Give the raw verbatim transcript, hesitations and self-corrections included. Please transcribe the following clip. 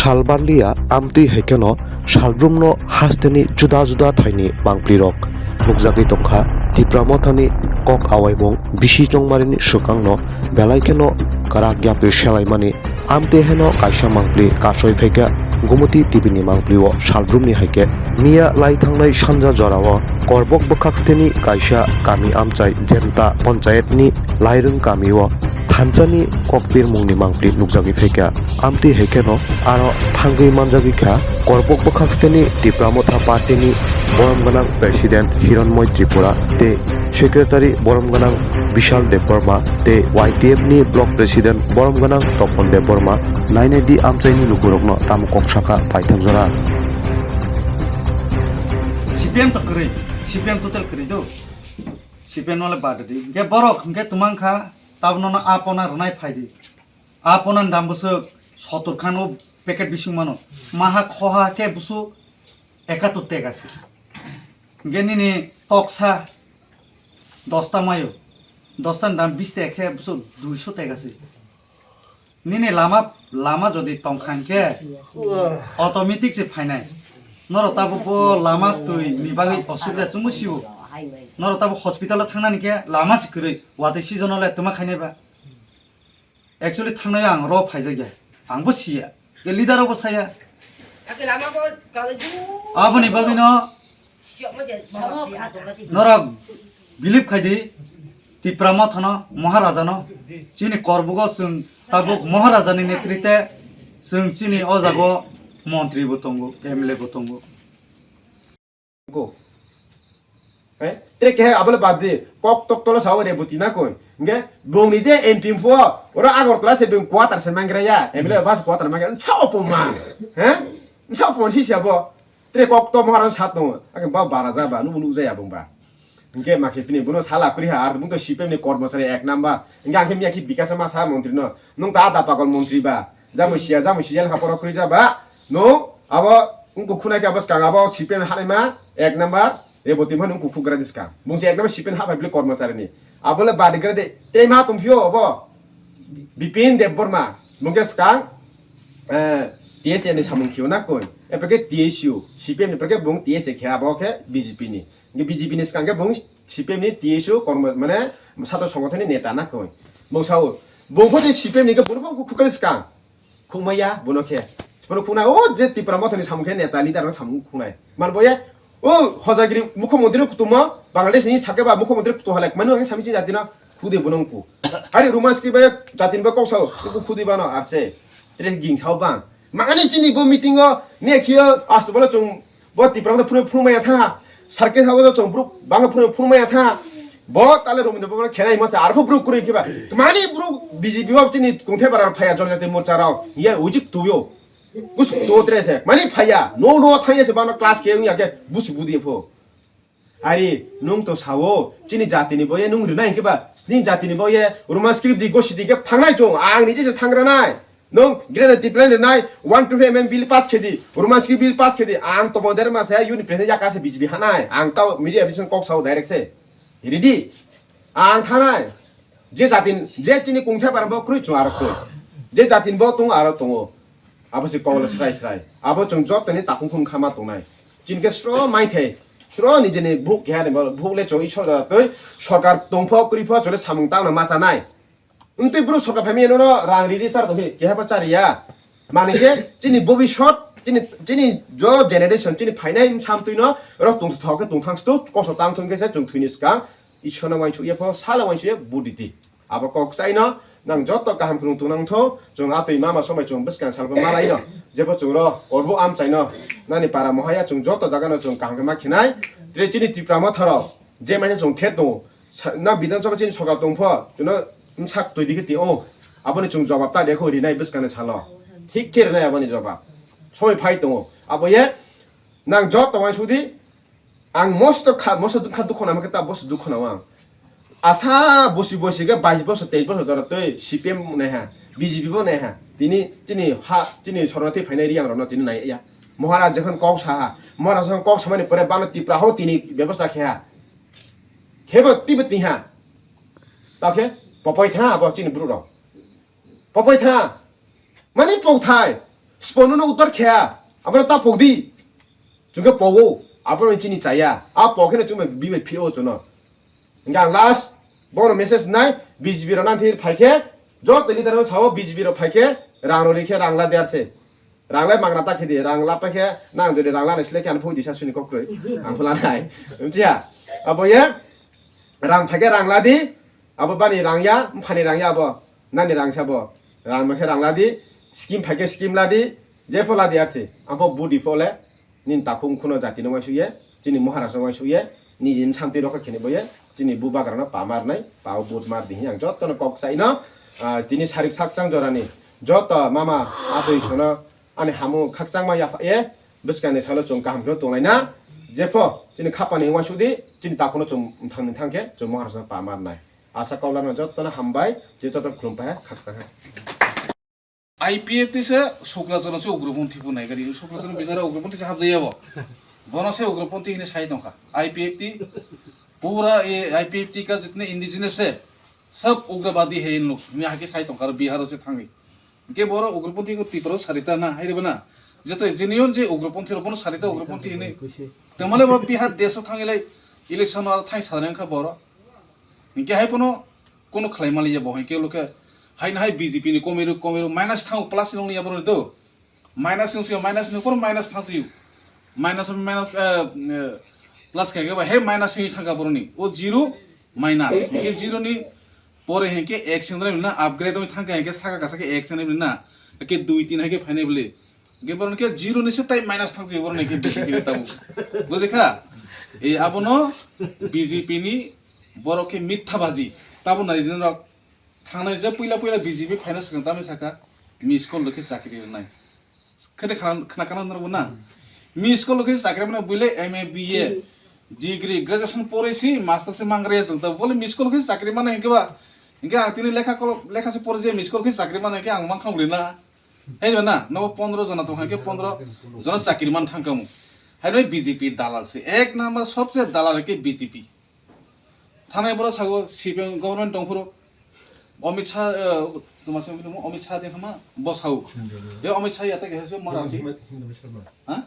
Salbarliya amtwi hai kheno salbrumno hasteni juda juda thaini mangpli rok nukjagwi tongkha. Tipra Mothani kok awaibung bisi chongmarini swkangno belai kheno kwrak yapri selaimani amtwi haino kaisa mangpli kasoi phaikha Gumoti T V ni mangpli o salbrumni hai khe. Miya lai thangnai sanja jorao Korbok bwkhaksteni kaisa kami amchai Jenta Panchayatni Lairung kamio thansani kokpirmungni mangpli nukjagwi phaikha. Amtwi hai kheno aro thangwi manjagwi kha Korbok bwkhaksteni Tipra Motha Partyni borom gwnang President Hironmoy Tripura tei Secretary borom gwnang Bishal Debbarma tei Y T F ni Block President borom gwnang Topon Debbarma. Nainai di amchaini lukurokno tamo kok sakha paithak jora. C P M to kwrwi, C P M total kwrwi do. C P M no le bad di. Hwnkhe borok hwnkhe twmang kha, tabno no apona rwnai phai di. Apona ni dam bwswk sotor khan o packet bising mano. Maha khoha khe bwswk ekatur teka se. Hwnkhe nini toksa dosta mayo. Dosta ni dam bis teka khe bwswk duiso teka se. Nini lama, lama jodi tongkha hwnkhe automatic se phainai. Norok tabuk bo lama twi ni bagwi osubida chwngbo sio. Norok tabuk hospital o thangnani khe lama se kwrwi, watwi season o le twma khainai ba. Actually thangnai ang ro phaijakya. Ang bo siya. Ke leader rok bo saya. Ake lama bo kawai du. Aboni bagwi no Norok believe khai di, Tipra Mothano, Maharajano, chini Korbugo chwng tabuk Maharajani netrite chwng chini o jago montri bo tongo, M L A bo tongo. Go. Eh, tre kehe abole bad di, kok tok tolo sao Reboti na koi. Nge, bongni je M P pho, oro Agartala se beng quarter se mangra ya, M L A bas quarter mangra, sao poma. He? Sao pon si siya bo. Tre kok to Maharaj sat tongo. Ake ba bara ja ba, nubu nuk jaya bung ba. Hingke ma khe pini bono sala kuri ha, ar bung to C P M ni kormochari ek number. Hingke ang khe miya khe Bikasa ma sa montri no. Nung ta da pagol montri ba. Jamui siya, jamui siya lekha poro kuri ja ba. Nung abo wngkuk khunai khe abo swkang abo C P M hanai ma ek number. Reboti mani wngkuk khuk gra di swkang. Bung se ek number C P M ha bai bili kormochari ni. Abo le badi gra de. Tre ma tong phio abo. Bipin Debbarma. Bung khe swkang. Eh, T S A ni samung khio na koi. Epeke T S U, C P M ni epeke bung T S A khe abo khe B J P ni. Hingke B J P ni swkang khe bung C P M ni T S U kormo, mane sato songothon ni neta na koi. Bung sao, bung kho je C P M ni khe bung kho khukali swkang. Khukmaya bono khe. Bono khuknai, o je Tipra Mothani samung khe neta leader no samung khuknai. Man boye, o Hojagiri mukhyamantri no kutumo, Bangladesh ni sakhe ba mukhyamantri kutu halai, manu khe sami chi jati no khudi bono ku. Ari Roman script ba jati ni ba kok sao, ku khudi bano arse. Tre ging sao bang. Mangani chini bo meeting o, ne khiyo, asto bola chung Bo Tipra Motha phunu phunu maya tha. Sarke ha bo chong bru bang phunu phunu maya tha. Bo tale Romindra bo khenai ma sa arpho bru kuri kiba. Mani bru B J P bo chini kungthe bara phaya jol jate morcha rao. Ye ujik tuyo. Bus to tre se. Mani phaya. No no thaya se bano class ke ya ke bus budi pho. Ari nung to sao chini jati ni boye nung rinai kiba. Ni jati ni boye Roman script di gosi di ke thangnai chong. Ang ni je se thangra nai. Nung Greater Tipraland rinai, one twenty M M bill pass khedi, Roman script bill pass khedi, ang tomo der masa yuni president yaka se B J P hanai, ang tao media vision kok sao direct se. Ready? Ang thanai. Je jatin, je chini kungsa bara bo kroi chung aro kroi. Je jatin bo tung aro tongo. Abo se kok srai srai. Abo chung jot tani takhung khung khama tongnai. Chini ke sro mai thai. Sro ni jeni bhuk khe ani bo bhuk le chung isor da toi. Sorkar tongpho kroi pho chole samung tang na ma chanai. Wngtwi bro sorkar phaimani nono rang riri char tongphi, keha pha chariya. Mani khe chini bobisot, chini, chini jo generation, chini phainai bwsam twino rok tongthok khe tongthang sto, koso tang thung khe se chwng thwini swkang Ishwarno uansukya pho, sala uansukya buditi. Abo kok chaino nang joto kaham khulung tongnang tho, chwng atwi mama somai chwng bwskang salbo malaino, jebo chwng ro orbo amchaino, nani para mohaya chwng joto jagano chwng kaham khe ma khinai, tre chini Tipra Motha rok, je manya chwng khe tongo, sa-, na Bidhan Sabha chini sorkar tongpho, chwngno bwsak twi dikhe tio, aboni chwng jobab ta dekho rinai bwskangni salo. Thik khe rinai aboni jobab. Somoi phai tongo. Abo ye nang joto uansukdi, ang mosto kha, mosto dukha dukho nama khe ta bosi dukho nama ang. Asa bosi bosi khe bais bosor, teis bosor jora twi C P M naiha, B J P bo naiha. Tini, tini ha, tini sorkar twi phainai riyang rokno tini naiya. Maharaj jekhon kok saha, Maharaj jekhon kok samani pore bano Tipra ho tini bebosta kheha. Khebo tibo tiha. Tao khe popoi tha abo chini bru rok. Popoi tha. Mani pok thai. Spono no uttor khe, abro ta pokdi. Chungke pogo, abro chini chaya. A pokhe no chungbe bibe phio chuno. Hingke ang last bono message nai, B J P rok nang thir phaikhe, joto leader rok sao B J P rok phaikhe, rang rori khe rang la derse. Rang lai mangra ta khedi, rang la paikhe, nang jodi rang la nai sile khe ang phui disa suni kokroi. Ang phula nai. Umchiya. Abo ye, rang phaikhe rang la di, abo bani rang ya, mphani rang ya abo. Nani rang sabo. Rang maikhe rang la di, scheme phaikhe scheme la di, jepho la di arsi. Ang pho budi pho le. Nini takhuk wngkhuno jatino uansukye, chini Maharashtra uansukye, nini bwsam twi rokha khini boye, chini bubagrano pa marnai, pao vote mar di hini ang jotono kok chaino, ah, tini sarik sakchang jorani joto mama atwi sono ani hamu khakchangma yaphaye, bwskangni salo chwng kaham kheno tonglaina, jepho chini khapani uansukdi, chini takhuno chwng mthangni thangkhe chwng Maharashtra pa marnai. Asa kaulano jotono hambai, je joto khulumpai khakchangha. I P F T se Suklachorno se ugroponthi bo nai gari. Suklachorno bichara ugroponthi se habjaya bo. Bono se ugroponthi hini sai tongkha. I P F T pura e I P F T ka jitne indigenous se sab ugrabadi hai in lok. Ni hake sai tongkha aro Bihar se thangi. Ke boro ugroponthi ko Tripura sarita na hai reba na. Jeto genuine je ugroponthi ro bono sarita ugroponthi hini. Tamale bo Bihar deso thangi lai election aro thai sareng kha boro. Hingke hai pono kono khlai maliya bo, hingke lokhe hai nahai B J P ni komiru, komiru minus thango plus nung ya boroni do. Minus nung sio, minus nung kono minus thang sio. Minus, minus, eh, eh, plus khe ba, he minus ni thangka boroni. O zero, minus. Hingke zero ni pore hingke X ni na upgrade oi thangka hingke saka kasa ke X ni na. Ke dui tin hai ke phainai bole. Hingke boroni ke zero ni se tai minus thang sio boroni ke B J P ni tabu. Bujikha? E abono B J P ni Borok khe mitha baji. Tabuk nai din rok. Thangnai je puila puila B J P phaina swkang tamni saka, miss call rwkhe chakri rwnai. Khede khana, khana kana norok na. Miss call rwkhe chakri mane buile M A, B A, degree, graduation pore si, master se mangre jeng ta. Bole miss call rwkhe chakri mane hingke ba. Hingke ang tini lekha kolo, lekha se pore je miss call rwkhe chakri mane hingke ang mankha uli na. Hai ba na, no pondro jona tong hingke pondro jona chakri man thangkamu. Hai noi B J P dalal se. Ek number sobse dalal ke B J P. Thanai boro sago C P M government tongphuru Amit Shah, eh, tuma se Amit Shah de khama bo sao. Ye Amit Shah yata ke se mara si. Ha?